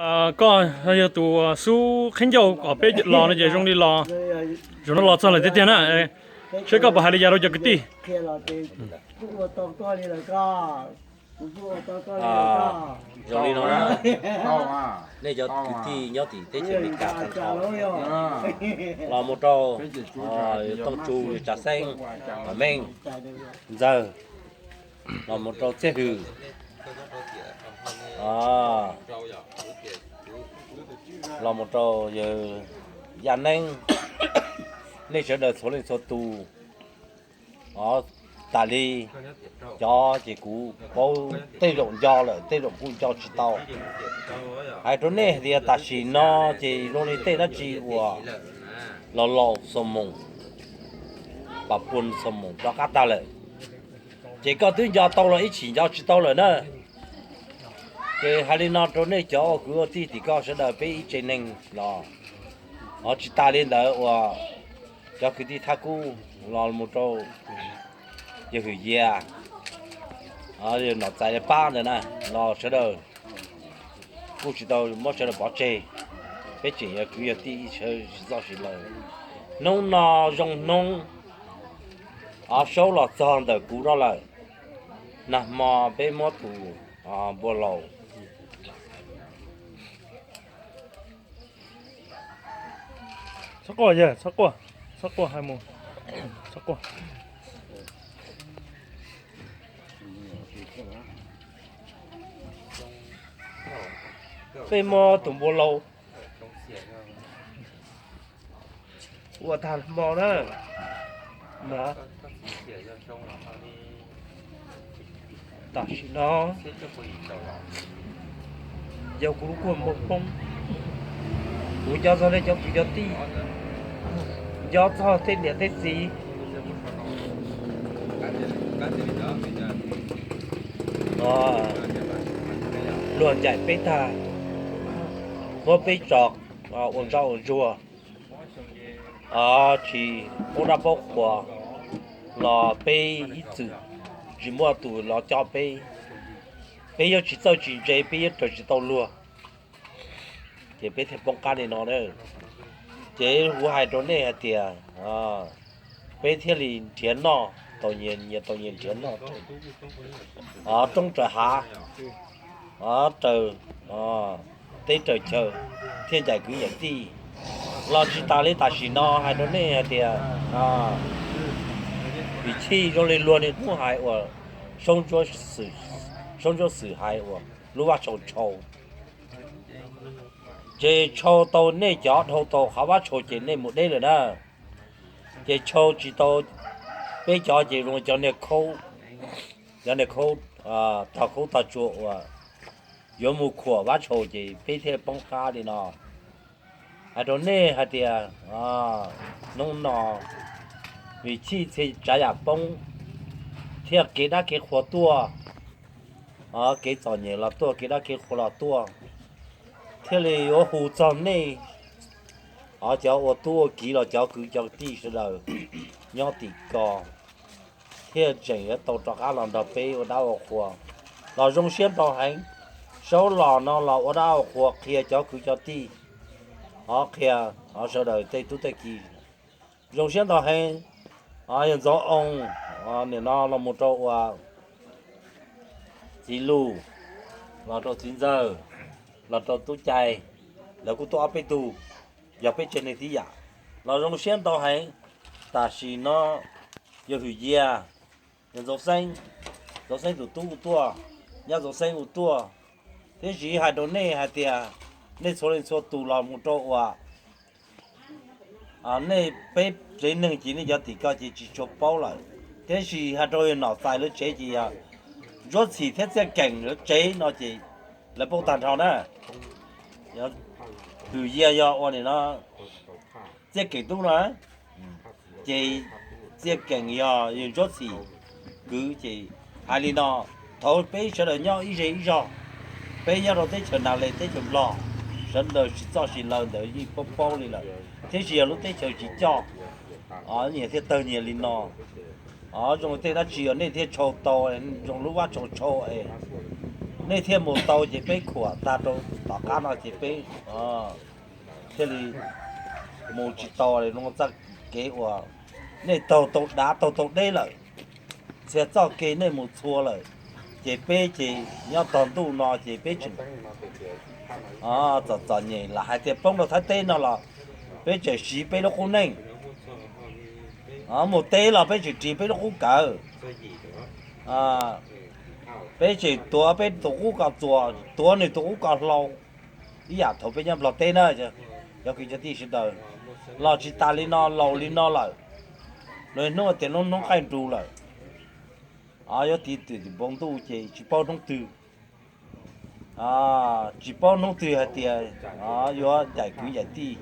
Koj yog tus xub qhib ncauj kom peb los no ces zoo li los, zoo no los txog lawm tiag tiag na. Seb koj puas hais li cas rau cov kwv tij? Zoo li no, nej cov kwv tij nyob tim teb chaws Amelikas tag nrho los mus rau Tooj Tsu, Tsav Xeeb, Vam Meej, Ntxawg, los mus rau Txiaj Hwm, los mus rau yawg Yaj Neeb, nej sawv daws txhua leej txhua tus. Os, tas li cov ces kuv paub tej zaum nco lawm, tej zaum kuj nco tsis tau. Hais rau nej hais tias tam sim no ces zoo li tej dab tsi uas laus laus xo moos, pas puas xo moos rov qab tag lawm. Ces koj twb nco tau los ib chim nco tsis tau lawm na. Ces hais li no rau nej cov ua kwv ua tij tim koj sawv daws peb ib tsev neeg los, os, tsis tas li ntawd uas cov kwv tij Thaj Kub los mus rau yawg Hwm Yia, yawg Nom Txais pab ntawd na, los sawv daws kuj tsis tau muab sawv daws pov tseg. Peb tseem yog kwv yog tij ib sawv tsis txoj sis laws. Hnub no zoo hnub, os, Saub los txog ntawm kuv no lawm. Nag hmo peb muab tus npua laus Txhob quaj yawg, txhob quaj, txhob quaj, hais mus, txhob quaj. Peb muab tus npua laus ua tag hmo na. Tam sim no yog kuv lub kua muag poob, kuv nco txog nej cov kwv cov tij, nco txog tej niam tej txiv luag ncaim peb tag, muab peb tso ua ntsoj ua ntsuag, tsis paub dab paub qhua los peb ib txwm tsis muaj tus los coj peb. Peb yuav tsis txawj tsis ntse, peb yuav raws tsis tau luag, ces peb thiaj poob qab li no na. Ces kuv hais rau nej hais tias peb thiaj li nrhiav noj tau nyias, nyias tau nyias nrhiav noj raws, roob raws hav, raws teb raws chaw, thiaj ncaim kwv ncaim tij. Los tsis tas li tam sim no hais rau nej hais tias vim chij zoo li luag niaj hnub hais uas Saub Ntsuab Xwm hais uas lub vaj tshau tshau, ces tshau tau nej cov dhau tau qhov vaj tshau ces nej mus deb lawm na. Ces tshau tsis tau peb cov ces zoo cov niag khaub, cov niag khaub tog khaub tog tsua uas yuav mus khuam vaj tshau ces peb thiaj poob qab li no. Hais rau nej hais tias hnub no vim chij txhia tsav yam poob thiab kev dab kev qhua tuaj, kev txom nyem los tuaj, kev dab kev qhua los tuaj, thiaj li yuav hu txog nej cov ua tub ua kiv los cov kwv cov tij sawv daws nyob tim ko thiaj tseem yuav tau rov qab los nrog peb ua dab ua qhua. Los zoo siab ntau heev, Saub los no los ua dab ua qhua qhia cov kwv cov tij, qhia sawv daws tej tub tej ki. Zoo siab ntau heev, yog Ntxoov Oo, nim no los mus rau ua Txiv Lus, los rau Txiv Ntxawg, los rau Tub Cai, lawv kuj tuaj ob peb tug, yog peb tsev neeg tib yam, los zoo siab ntau heev. Tam sim no yog Hwm Yia, yog Ntxoov Xeeb, Ntxoov Xeeb tus tub kuj tuaj, nyab Ntxoov Xeeb kuj tuaj. Tiam sis hais rau nej hais tias nej txhua leej txhua tus los mus rau uas nej peb tsev neeg ces nej cov tim ko ces tsis tshua paub lawm. Tiam sis hais rau Nom Txais lawv tsev ces yog Ntsuab Txhim thiab Txiaj Keem lawv tsev no ces lawv paub tag nrho na. Hwm Yia yog ua nim no Txiaj Keem tub no, ces Txiaj Keem yog Ntsuab Txhim kwv ces hais li no, thaum peb sawv daws nyob ib zej ib zog, peb nyob rau teb chaws Nas Les teb chaws Nplog, sawv daws tsis txoj sis laws ntawd yeej paub paub li lawm, tiam sis yog lub teb chaws tsis coj, nyias thiaj tawg nyias li no. Zoo tej dab tsi os nej thiaj tshau tau, zoo lub vaj tshau tshau es nej thiaj mus tau ces peb khuam tag rau tom qab no ces peb thiaj li mus tsis tau li no txoj kev uas nej taug tau dav taug tau deb lawm, txhia txoj kev nej mus txhua lawm, ces peb ces nyob tog ntuj no ces peb tseem txom txom nyem lam hais tias poob rau Thaib teb no los peb tseem siv peb lub qub neej, mus teb los peb tseem ris peb lub qub kawm, peb tseem tuav peb tus qub kom txuas, tuav nws tus qub kom hlau, ib yam thaum peb nyob Nplog teb na. Cov kwv cov tij sawv daws, los tsis tas li no, laus li no lawm, luag hnub tias lub hnub qaij nrus lawm, yuav tiv twm npoo ntuj ces tsis paub hnub twg, tsis paub hnub twg hais tias yuav ncaim kwv ncaim tij,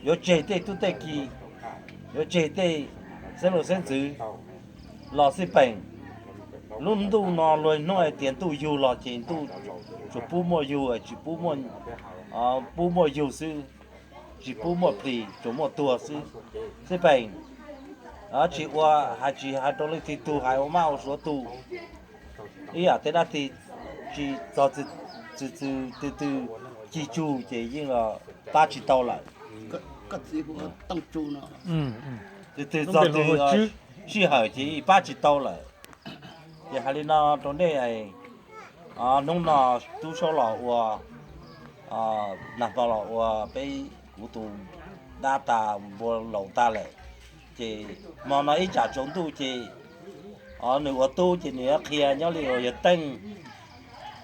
yuav tseg tej tub tej ki, yuav tseg tej xeeb luj xeeb ntxwv los xij peem. Lub ntuj no luag hnub hais tias ntuj yug los ces ntuj tsuas pub muaj yug, tsis pub muaj, pub muaj yug xwb, tsis pub muaj plis, tsuas muaj tuag xwb. Xij peem, tsis ua, hais tsis hais rau leej twg tug, hais ua mab ua suav tug, ib yam tej dab tsi txog txwg txwg twg twg cig tsug ces yeej los pab tsis tau lawm. Twg twg txog twg sij hawm ces pab tsis tau lawm. Ces hais li no rau nej, hnub no Tub Saub los ua, nag hmo los ua peb kuv tus dab tas npua laus tag lawm. Ces hmo no ib tsam tsaus ntuj ces nws ua tub ces nws yuav qhia nyob li uas yawg Teej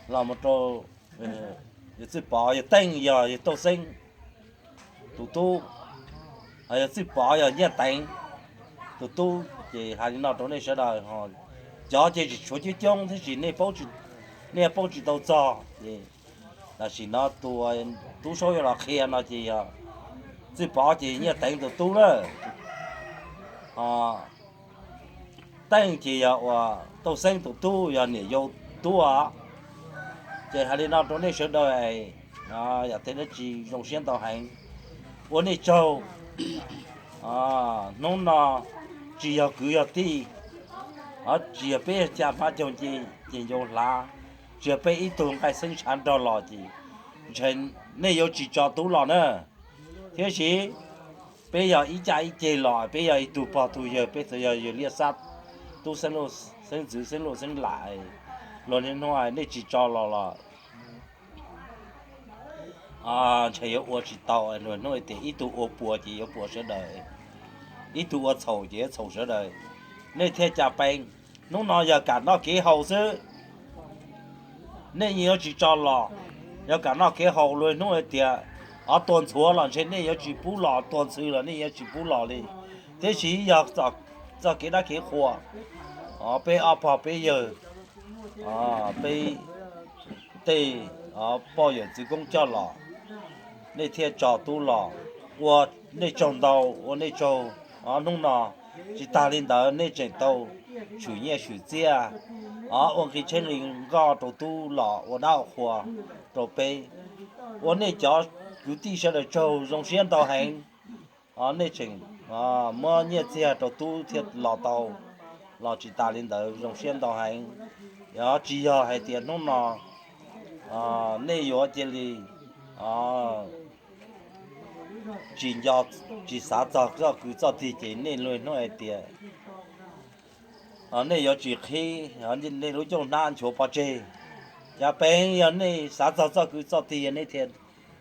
los mus rau, yawg Txwj Pov, yawg Teej yog yawg Tauj Xeeb tus tub, yawg Txwj Pov yog Nyiaj Teev tus tub. Ces hais li no rau nej sawv daws, cov ces tsis tshuav coob coob thiab sis nej, nej paub tsis tau txog ces tam sim no tus Tub Saub yuav los qhia no ces yog Txwj Pov ces Nyiaj Teev tus tub na. Teej ces yog uas Tauj Xeeb tus tub, yog niam yau tub os. Ces hais li no rau nej sawv daws, yam tej dab tsi zoo siab ntau heev, ua nej tsaug. Hnub no tsis yog kwv yog tij, tsis yog peb yog ca hmab caug nce ces ncau hlav, tsis yog peb ib tug nqaij xeeb tshav nrog los ces ntshe nej yuav tsis tso tub los na. Thiab sis peb yog ib caj ib ceg los, peb yog ib tug pog tug yawg, peb txawm yog yawg Liaj Xab, tub xeeb, xeeb ntxwv xeeb luj xeeb lam, luag niaj hnub nej tsis tso los los ntshe yuav ua tsis tau, luag niaj hnub tias ib tug ua puas ces yuav puas sawv daws, ib tug ua txhaum ces yuav txhaum sawv daws. Nej thiaj cas peev, hnub no yog kam noj kev haus xwb, nej yeej yuav tsis tso los. Yog kam noj kev haus, luag hnub hais tias, o, tua ntxhuav los ntshe nej yuav tsis pub los, tua ntxhw los nej yuav tsis pub los li. Tiam sis yog txoj kev dab kev qhua, peb ob pog peb yawg, peb tej poj yawm txwv koob coj los, nej thiaj tso tub los. Ua nej tsaug ntau, ua nej tsaug. Hnub no tsis tag li ntawd nej tseem tau tshwm nyiaj tshwm txiaj, ua nqi tsheb nqi nkoj rau tub los ua dab ua qhua rau peb. Ua nej cov kwv tij sawv daws tsaug, zoo siab ntau heev. Nej tseem muab nyiaj txiag rau tub thiaj los tau. Los tsis tas li ntawd zoo siab ntau heev. Yog tsis yog hais tias hnub no nej yuav cia li tsis nco, tsis xav txog txoj kwv txoj tig ces nej luag hnub hais tias nej yuav tsis qhib nej lub cooj hnab nchuav pov tseg. Cas peev yog nej xav txog txoj kwv txoj tig nej thiaj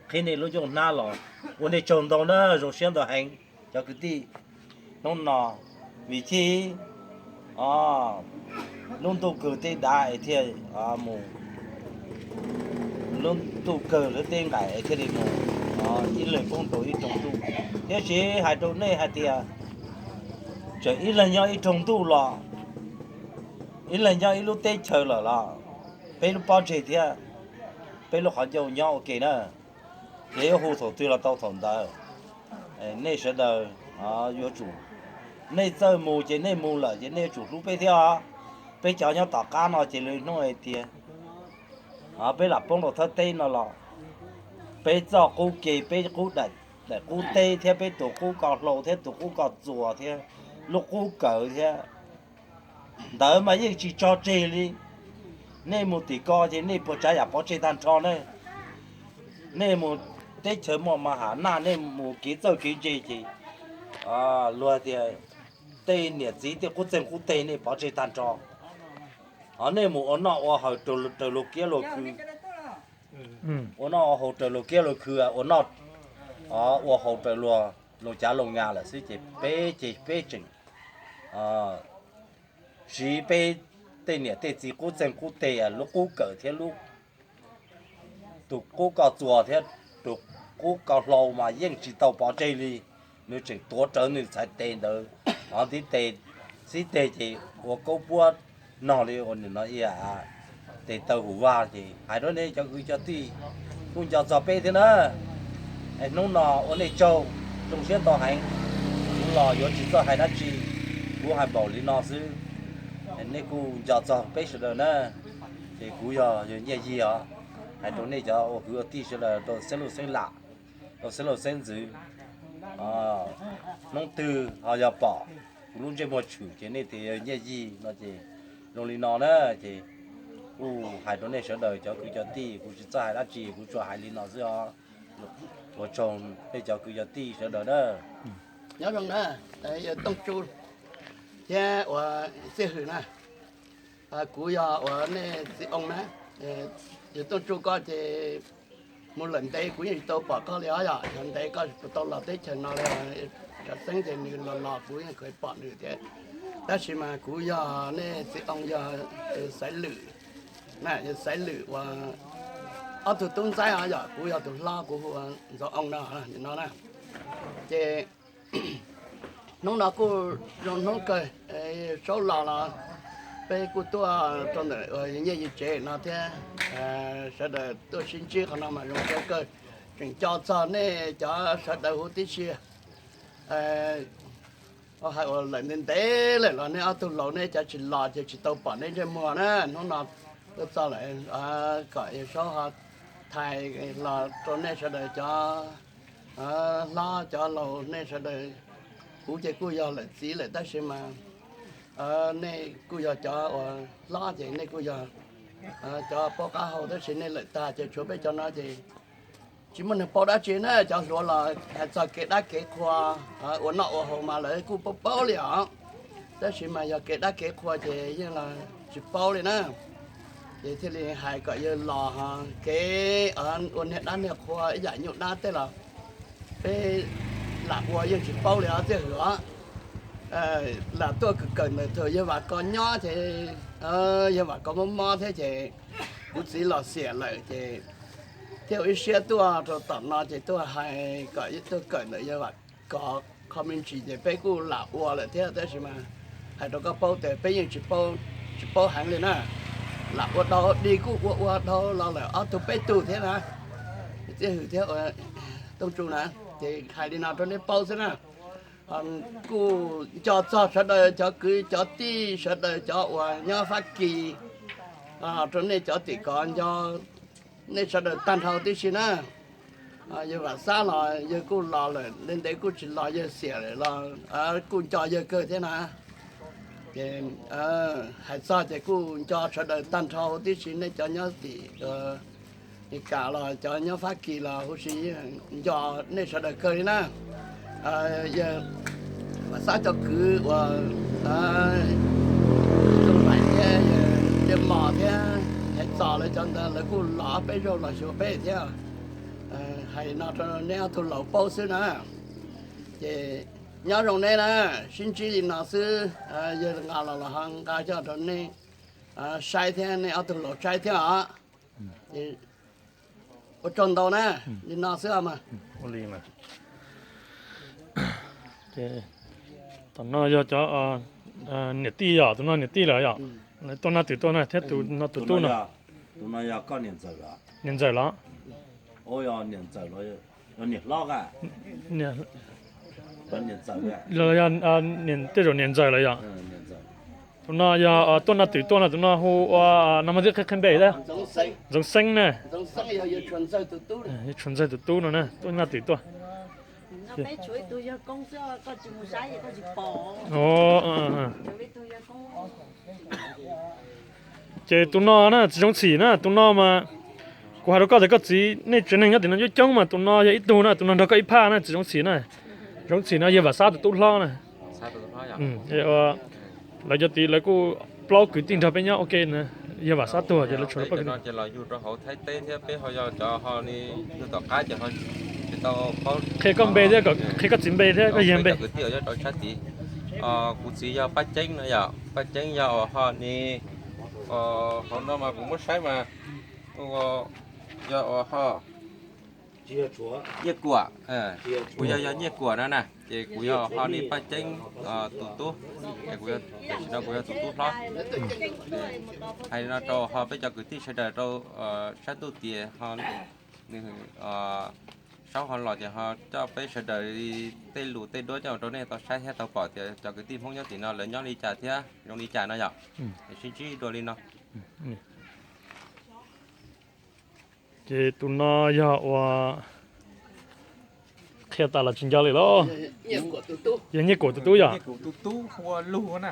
qhib nej lub cooj hnab los. Ua nej tsaug ntau na, zoo siab ntau heev cov kwv tij. Hnub no vim chij lub ntuj kawg teb dav es thiaj mus, lub ntuj kawg lub teb nqaim es thiaj li mus ib leeg poob rau ib rooj ntuj. Tiam sis hais rau nej hais tias tseem ib leeg nyob ib rooj ntuj los, ib leeg nyob ib lub teb chaws lawm los peb lub pob ntseg thiab peb lub qhov ncauj nyob ua ke na. Ces yuav hu thaum twg los tau thaum ntawd. Nej sawv daws yuav tsum, nej txawj mus ces nej mus lawm ces nej yuav tsum hlub peb thiab os. Peb cov nyob tom qab no ces lwm hnub hais tias peb lam poob rau thawj teb no los peb txoj qub ke, peb qub daim qub teb thiab peb tus qub ko hlau thiab tus qub ko txuas thiab lub qub kawm thiab ntawd mas yeej tsis tso tseg li. Nej mus tim ko ces nej puas tsav yam pov tseg tag nrho ne? Nej mus teb chaws muaj mas ham naj, nej mus kev txawj kev ntse ces luag tias tej niam txiv tej qub txeeg qub teg nej pov tseg tag nrho. Ho nej mus ua noj ua haus raws luag kiab luag khw, ua noj ua haus raws luag kiab luag khw, ua noj ua haus raws luag, luag cav luag ngas lawm xwb ces peb ces peb tseem siv peb tej niam tej txiv qub txeeg qub teg, lub qub kawm thiab lub, tus qub koj txuas thiab tus qub koj hlau mas yeej tsis tau pov tseg li. Nws tseem tuav rawv nws txhais tes ntawd, hov ntiv tes xib teg ces ua kaub puab nog li ua nim no ib yam tes taw hum vag. Ces hais rau nej cov kwv cov tij kuj nco txog peb thiab na. Hnub no ua nej tsaug, zoo siab ntau heev. Kuv los yuav tsis txawj hais dab tsi, kuv hais npaum li no xwb. Nej kuj nco txog peb sawv daws na. Ces kuv yog yawg Nyiaj Yig os, hais rau nej cov ua kwv ua tij sawv daws rau xeeb luj xeeb lam, rau xeeb luj xeeb ntxwv, hnub twg ho yog pom kuv lub ntsej muag tshwm ces nej tias yawg Nyiaj Yig no ces zoo li no na. Ces kuj hais rau nej sawv daws cov kwv cov tij, kuv tsis txawj hais dab tsi, kuv tsuas hais li no xwb os. Ua tsaug nej cov kwv cov tij sawv daws na. Nyob zoo na, yawg Tooj Tsu thiab uas Txij Hwm na. Kuv yog uas nej txiv oo na. Yawg Tooj Tsu koj ces mus lawm ntev kuv yeej tsis tau pom koj li os yom, yog ntev koj tsis tau los teb chaws no li. Tsam xeeb ces nws los los kuv yeej khav pom nws thiab. Tab sis mas kuv yog nej txiv oo yog Xaiv Lwm, yawg Xaiv Lwm uas ob tug tub ntxaib os yom, kuv yog tus hlob kuv hu ua Ntxoov Oo no, nim no na. Ces hnub no kuj zoo hnub kawg, Saub los los peb kuj tuaj rau ntawm Nyiaj Yig tsev no thiab. Sawv daws tuaj sib ntsib qhov no mas zoo siab kawg, tseem nco txog nej cov sawv daws huv tib si. Hais uas lawm ntev ntev lawm los nej ob tug laus nej cov tsis los ces tsis tau pom nej ntsej muag na. Hnub no tuaj txog lawm kom Saub ho thais los rau nej sawv daws cov hlob cov laus nej sawv daws. Kuv ces kuj yog lawm txiv lawm tab sis mas nej kuj yog cov uas hlob ces nej kuj yog cov paub qab hau tab sis nej lawm tag ces tshuav peb cov no ces tsis muaj neeg paub dab tsi na. Cov hluas los hais txog kev dab kev qhua ua noj ua haus mas lawv kuj paub paub li os, tab sis mas yog kev dab kev qhua ces yeej los tsis paub li na. Ces thiaj li hais kom yawg los kev ua niag dab niag qhua ib yam nyuj dab tej los peb lam ua yeej tsis paub li os Txij Hwm os. Lam tuaj kawm kawm ntawm thaum yawg Vam Kos nyob ces yawg Vam Kos mob mob thiab ces kuv txiv los xiam lawm ces thiaj ua ib siab tuaj rau tom no ces tuaj hais kom tuaj kawm ntawm yawg Vam Kos qho me ntsis ces peb kuj lam ua lawm thiab tab sis mas hais rau koj paub tias peb yeej tsis paub, tsis paub heev li na. Lam ua dhau dig kuj ua ua dhau los lawm ob tug peb tug thiab na, Txij Hwm thiab Tooj Tsu na. Ces hais li no rau nej paub xwb na. Kuj nco txog sawv daws cov kwv cov tij sawv daws cov uas nyob Fab Kis rau nej cov tim kov nco nej sawv daws tag nrho tib si na. Yawg Vam Xab los yawg kuj los lawm, ntev ntev kuj tsis los yawg xiam lawm los kuj nco yawg kawg thiab na. Ces hais txog ces kuj nco sawv daws tag nrho huv tib si, nej cov nyob tim Meskas los cov nyob Fab Kis los huv si nco nej sawv daws kawg li na. Yawg Vam Xab cov kwv uas Txooj Laim thiab yawg Liaj Mos thiab Hais Txos lawv cov ntawd lawv kuj los ob peb zaug los xyuas peb thiab. Hais no rau neb ob tug laus paub xwb na. Ces nyob zoo neb na, sib ntsib li no xwb, yawg nqa los los ho nqa coj rau nej saib thiab, nej ob tug laus saib thiab os. Ua tsaug ntau na, li no xwb os mas. Tom no yog cov niam tij yom, tus no niam tij lawm yom. Tuaj naj twm tuaj na thiab tus no tus tub no. Tus no yog koj niam ntxawm los? Niam ntxawm los. Niam hlob, tej zaum niam ntxawm lawm yom. Tus no yog tuaj naj twm tuaj no, tus no hu ua no mas twb qhia qhia npe thiab. Ntxoov Xeeb na. Yog Tshua Ntxawg tus tub no na, tuaj naj twm tuaj. Ces tus no na txiv Zoov Txhim na, tus no mas kuv hais rau koj tias koj txiv nej tsev neeg nyob tim no coob coob mas tus no yog ib tug na, tus no nrog koj ib phaj na txiv Zoov Txhim na. Zoov Txhim no yawg Vam Xab tus tub hlob na. Lawv cov tid lawv kuj plaub kwv tij nrog peb nyob ua ke na, yawg Vam Xab tuag ces lawv tshuav lawv poj kwv tij. Ces los yug rau hauv Thaib teb thiab peb ho yog cov ho ni yug tom qab ces ho tsis tau paub. Qhia koj npe thiab, qhia koj txiv npe thiab koj yawg npe. Kwv tij uas nyob rau sab tid, kuv txiv yog Paj Ceeb no yom, Paj Ceeb yog uas ho ni, hauv no mas kuv muab saib mas yog uas ho Nyiaj Kuam, kuv yog, yog Nyiaj Kuam no na, ces kuv yog ho ni Paj Ceeb tus tub, es kuv yog, tam sim no kuv yog tus tub hlob. Hais no rau ho peb cov kwv tij sawv daws rau sab ntuj tias ho nws saub ho los ces ho coj peb sawv daws li tej lus tej duab coj rau nej tau saib thiab tau pom tias cov kwv tij Hmoob nyob tim no lawv nyob li cas thiab zoo li cas no yom. Es sib ntsib dua li no. Ces tus no yog ua, qhia tas los tsis nco li los? Yog Nyiaj Kuam tus tub yom? Nyiaj Kuam tus tub hu ua Lug na.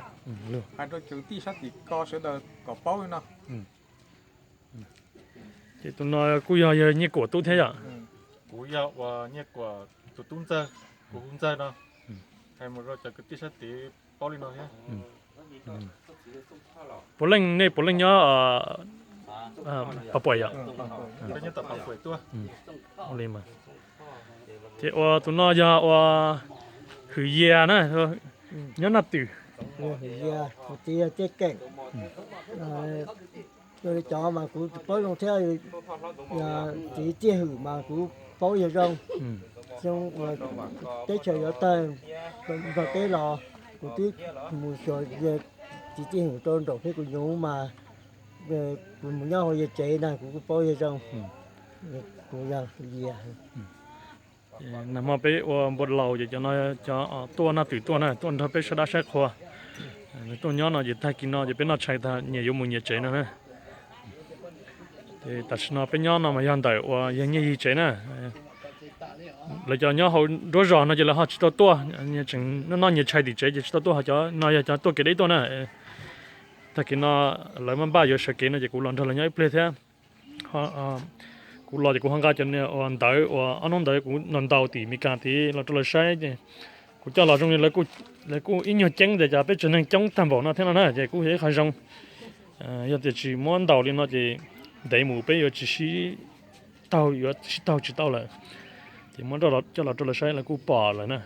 Hais rau cov kwv tij sab tim ko sawv daws kom paub li no. Ces tus no kuj yog, yog Nyiaj Kuam tub thiab yom? Kuv yog uas Nyiaj Kuam tus tub Ntxawg, kuv hu Ntxawg no. Hais mus rau cov kwv tij sab tid paub li no thiab. Puav leej, nej puav leej nyob Pas Puam yom? Peb nyob tom Pas Puam tuaj. Ua li mas. Ces ua tus no yog ua Hwm Yias na, nyob Naj Twm. Hwm Yias, kuv txiv yog Txiaj Keem. Cov mas kuv tsis paub zoo thiab, txiv Txiaj Hwm mas kuv paub yog zoo. Xyoo uas teb chaws yuav tawg nrog peb los, kuv twb mus xyuas txiv Txiaj Hwm rau nraum Pheej Kwm Yoov mas kuv mus nyob hauv yawg tsev na kuv kuj paub yog zoo. Kuv yog Hwm Yias. Nag hmo peb ua npua laus ces cov no cov tuaj Naj Twm tuaj na, tuaj nrog peb saib dab saib qhua. Nws tuaj nyob no ces tag kis no ces peb noj tshais tag nyias yuav mus nyias tsev no na. Ces tam sim no peb nyob no mas yog ntawm uas yog Nyiaj Yig tsev na. Lawv cov nyob hauv nruab zos no ces lawv ho tsis tau tuaj, tseem noj noj nyias tshais tim tsev ces tsis tau tuaj, ho cov no yog cov tuaj kev deb tuaj na. Tag kis no lawv maj npaj yuav sawv kev no ces kuv los nrog lawv nyob ib pliag thiab. Kuv los ces kuv ho nqa cov niag uas ntawv uas ob hnub ntawd kuv ntaus ntaus tim Meskas tid los rau lawv saib ces kuv coj los zoo li lawv kuj ib nyuag ceeb tias cas peb tsev neeg coob tag npaum no thiab no na ces kuj yog ib qho zoo. Yog tias tsis muab ntaus li no ces ntev mus peb yuav tsis sib taug, yuav sib taug tsis tau lawm. Ces muab coj los rau lawv saib lawv kuj pom lawm na.